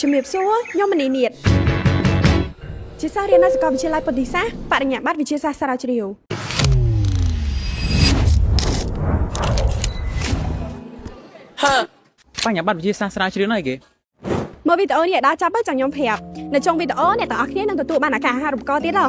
ជំរាបសួរខ្ញុំមនីនៀតជាសិស្សរៀននៅសាកលវិទ្យាល័យពុទ្ធិសាស្ត្របរិញ្ញាបត្រវិទ្យាសាស្ត្រស្រាវជ្រាវ បញ្ញាបត្រវិទ្យាសាស្ត្រស្រាវជ្រាវហ្នឹងអីគេ មើលវីដេអូនេះឲ្យដល់ចប់ទៅចាំខ្ញុំប្រាប់នៅចុងវីដេអូអ្នកទាំងអស់គ្នានឹងទទួលបានឱកាសអាហារូបករណ៍ទៀតហ៎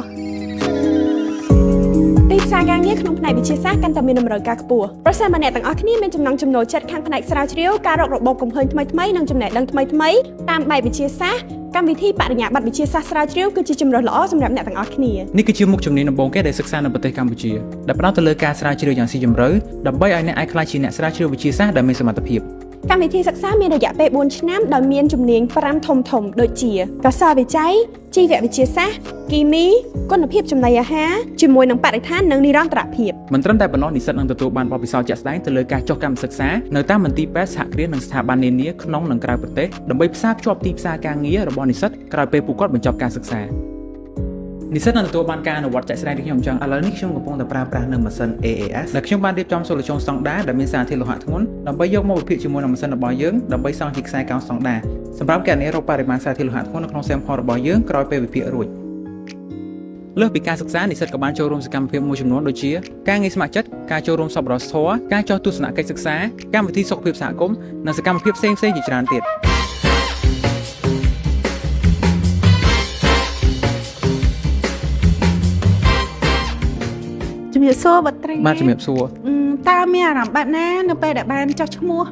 ទីផ្សារការងារក្នុងផ្នែកវិទ្យាសាស្ត្រកាន់តែមានតម្រូវការខ្ពស់ប្រសិនបើអ្នកទាំងអស់គ្នាមានចំណង់ចំណូលចិត្តខាងផ្នែកស្រាវជ្រាវការរករបបកំហើញថ្មីៗនិងចំណេះដឹងថ្មីៗតាមបែបវិទ្យាសាស្ត្រកម្មវិធីបរិញ្ញាបត្រវិទ្យាសាស្ត្រស្រាវជ្រាវគឺជាជម្រើសល្អសម្រាប់អ្នកទាំងអស់គ្នា នេះគឺជាមុខជំនាញដំបូងគេដែលសិក្សានៅប្រទេសកម្ពុជាដែលផ្ដោតទៅលើការស្រាវជ្រាវយ៉ាងស៊ីជម្រៅដើម្បីឲ្យអ្នកអាចក្លាយជាអ្នកស្រាវជ្រាវវិទ្យាសាស្ត្រដែលមានសមត្ថភាព កម្មវិធីសិក្សាមានរយៈពេល4ឆ្នាំដោយមានជំនាញ5ធំធំៗដូចជាកសលវិច័យជីវវិទ្យាសាស្ត្រគីមីគុណភាពចំណីអាហារជាមួយនឹងបរិស្ថាននិងនិរន្តរភាព មិនត្រឹមតែប៉ុណ្ណោះនិស្សិតនឹងទទួលបានបទពិសោធន៍ជាក់ស្ដែងទៅលើការចុះកម្មសិក្សានៅតាមមន្ទីរពេទ្យសហគ្រាសនិងស្ថាប័ននានាក្នុងនិងក្រៅប្រទេសដើម្បីផ្សារភ្ជាប់ទីផ្សារការងាររបស់និស្សិតក្រោយពេលពួកគាត់បញ្ចប់ការសិក្សានិស្សិតនឹងទទួលបានការអនុវត្តជាក់ស្ដែងដូចខ្ញុំអញ្ចឹងឥឡូវនេះខ្ញុំកំពុងតែប្រើប្រាស់នៅម៉ាស៊ីន AAS ដែលខ្ញុំបានរៀបចំសូលូស្តង់ដាដែលមានសារធាតុលោហៈធ្ងន់ដើម្បីយកមកវិភាគជាមួយនឹងម៉ាស៊ីនរបស់យើងដើម្បីសង់ជាខ្សែកោងស្តង់ដាសម្រាប់គណនារកបរិមាណសារធាតុលោហៈធ្ងន់នៅក្នុង sample របស់យើងក្រោយពេលវិភាគរួច លើសពីការសិក្សានិស្សិតក៏បានចូលរួមសកម្មភាពមួយចំនួនដូចជាការងារស្ម័គ្រចិត្តការចូលរួមសប្បុរសធម៌ការចុះទស្សនកិច្ចសិក្សាកម្មវិធីសុខភាពសហគមន៍និងសកម្មភាពផ្សេងៗជាច្រើនទៀត ជំរាបសួរបុត្រី បាទជំរាបសួរ តើមានអារម្មណ៍បែបណានៅពេលដែលបានចុះឈ្មោះ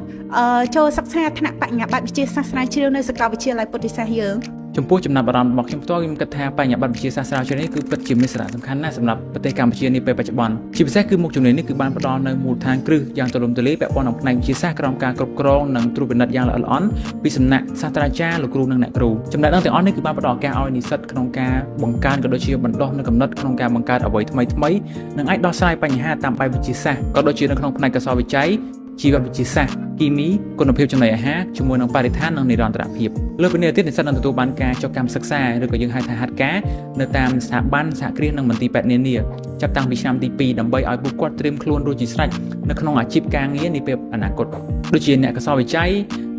ចូលសិក្សាថ្នាក់បញ្ញាបត្រវិទ្យាសាស្ត្រស្រាវជ្រាវនៅសាកលវិទ្យាល័យពុទ្ធិសាស្ត្រយើង ចំពោះចំណាប់អារម្មណ៍របស់ខ្ញុំផ្ទាល់ខ្ញុំគិតថាបញ្ញាបត្រវិទ្យាសាស្ត្រស្រាវជ្រាវនេះគឺពិតជាមានសារៈសំខាន់ណាស់សម្រាប់ប្រទេសកម្ពុជានាពេលបច្ចុប្បន្នជាពិសេសគឺមុខជំនាញនេះគឺបានផ្ដល់នូវមូលដ្ឋានគ្រឹះយ៉ាងទូលំទូលាយពាក់ព័ន្ធនឹងផ្នែកវិទ្យាសាស្ត្រក្រោមការគ្រប់គ្រងនិងត្រួតពិនិត្យយ៉ាងល្អិតល្អន់ពីសំណាក់សាស្ត្រាចារ្យលោកគ្រូនិងអ្នកគ្រូចំណេះដឹងទាំងអស់នេះគឺបានផ្ដល់ឱកាសឲ្យនិស្សិតក្នុងការបង្កើនក៏ដូចជាបណ្ដុះនូវគំនិតក្នុងការបង្កើតអ្វីថ្មីៗនិងអាចដោះស្រាយបញ្ហាតាមបែបវិទ្យាសាស្ត្រក៏ដូចជានៅក្នុងផ្នែកកសលវិច័យ ជីវវិទ្យាសាស្ត្រគីមីគុណភាពចំណីអាហារជាមួយនឹងបរិស្ថាននិងនិរន្តរភាពលើសពីនេះទៀតនិស្សិតនឹងទទួលបានការចុះកម្មសិក្សាឬក៏យើងហៅថាហាត់ការនៅតាមស្ថាប័នសហគ្រាសនិងមន្ទីរពេទ្យនានាចាប់តាំងពីឆ្នាំទី2ដើម្បីឲ្យពួកគាត់ត្រៀមខ្លួនរួចជាស្រេចនៅក្នុងអាជីពការងារនាពេលអនាគតដូចជាអ្នកកសលវិច័យ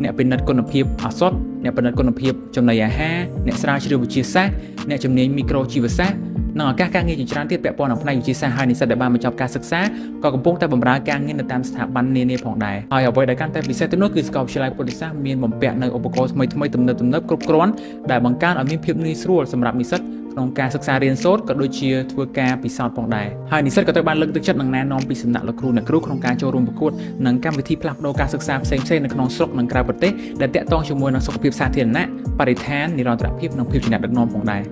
អ្នកពិនិត្យគុណភាពឱសថអ្នកពិនិត្យគុណភាពចំណីអាហារអ្នកស្រាវជ្រាវវិទ្យាសាស្ត្រអ្នកជំនាញមីក្រូជីវសាស្ត្រនិងឱកាសការងារជាច្រើនទៀតពាក់ព័ន្ធនឹងផ្នែកវិទ្យាសាស្ត្រហើយនិស្សិតដែលបានបញ្ចប់ការសិក្សាក៏កំពុងតែបម្រើការងារនៅតាមស្ថាប័ននានាផងដែរហើយអ្វីដែលកាន់តែពិសេសទៅនោះគឺសាកលវិទ្យាល័យពុទ្ធិសាស្ត្រមានបំពាក់នៅឧបករណ៍ថ្មីៗទំនើបៗគ្រប់គ្រាន់ដែលបង្កើនឲ្យមានភាពងាយស្រួលសម្រាប់និស្សិតក្នុងការសិក្សារៀនសូត្រក៏ដូចជាធ្វើការពិសោធន៍ផងដែរហើយនិស្សិតក៏ត្រូវបានលើកទឹកចិត្តនិងណែនាំពីសំណាក់លោកគ្រូអ្នកគ្រូក្នុងការចូលរួមប្រកួតនិងកម្មវិធីផ្លាស់ប្ដូរការសិក្សាផ្សេងៗនៅក្នុងស្រុកនិងក្រៅប្រទេសដែលទាក់ទងជាមួយនឹងសុខភាពសាធារណៈបរិស្ថាននិរន្តរភាពនិងភាពជាអ្នកដឹកនាំផងដែរ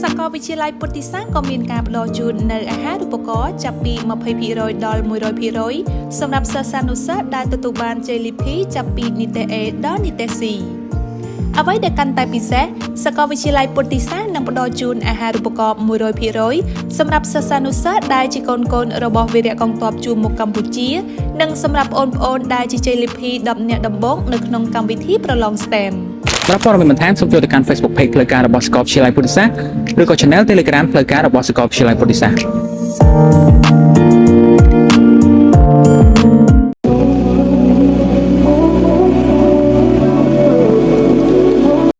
សាកលវិទ្យាល័យពុទ្ធិសាស្ត្រក៏មានការផ្ដល់ជូននៅអាហារូបករណ៍ចាប់ពី20%ដល់100%សម្រាប់សិស្សានុសិស្សដែលទទួលបានជ័យលាភីចាប់ពីនិទ្ទេស A ដល់និទ្ទេស C អ្វីដែលកាន់តែពិសេសសាកលវិទ្យាល័យពុទ្ធិសាស្ត្រនឹងផ្ដល់ជូនអាហារូបករណ៍100%សម្រាប់សិស្សានុសិស្សដែលជាកូនៗរបស់វីរៈកងទ័ពជួរមុខកម្ពុជា និងសម្រាប់ប្អូនៗដែលជាជ័យលាភី10នាក់ដំបូងនៅក្នុងកម្មវិធីប្រឡង STEM សម្រាប់ព័ត៌មានបន្ថែមសូមចូលទៅកាន់ Facebook Page ផ្លូវការរបស់សាកលវិទ្យាល័យពុទ្ធិសាស្ត្រឬក៏ Channel Telegram ផ្លូវការរបស់សាកលវិទ្យាល័យពុទ្ធិសាស្ត្រ